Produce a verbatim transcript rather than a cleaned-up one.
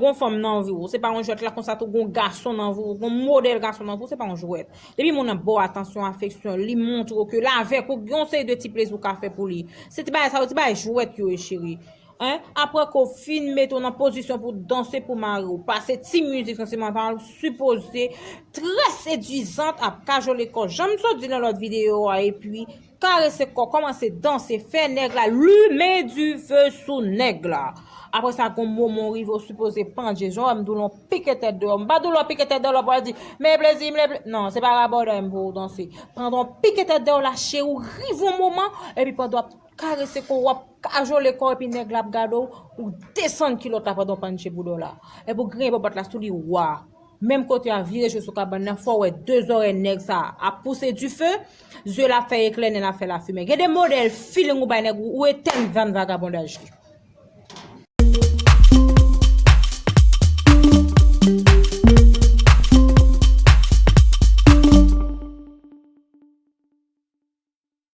Gon fanm nan vi w, se pa yon jwèt la, konsa tou gon gason nan vi w, gon modèl gason nan vi w, se pa yon jwèt. Depi moun nan ba w atansyon, afeksyon, li montre w ke l avèk ou, gen yon seri de ti plezi ou ka fè pou li. Se ti bagay sa yo, ti bagay jwèt yo ye, cheri. Hein? Apre ke w fin mete w nan pozisyon pou w danse pou mari w, pase ti mizik nan seman pa w, sipoze trè sedwizant, ap kajole kò, jan m sot di nan lòt videyo a, epi karese kò, kòmanse danse, fè nèg la limen dife sou nèg la. Apre sa, gon moman w rive, w sipoze pandje. Jan w wè m di w la, w pike tèt deyò. M pa di w la w pike tèt deyò, la w pral di, "Men plezi m, le ple-," Non, se pa rabòday m pou w danse. Pandan w pike tèt deyò la, cheri, w rive yon moman, epi pandan w ap karese kò, w ap kajole kò, epi nèg la ap gade w, ou desann kilòt la pandan w pandje bouda w la. Epi w griyen bòbòt la sou li, wa. Menm kote a, vire je sou kabann nan, fò w wè de zòrèy nèg sa a ap pouse dife, zye l ap fè eklè, nen l ap fè lafimen. Gen de modèl feeling ou bay nèg ou, ou etèn vann vagabondaj li.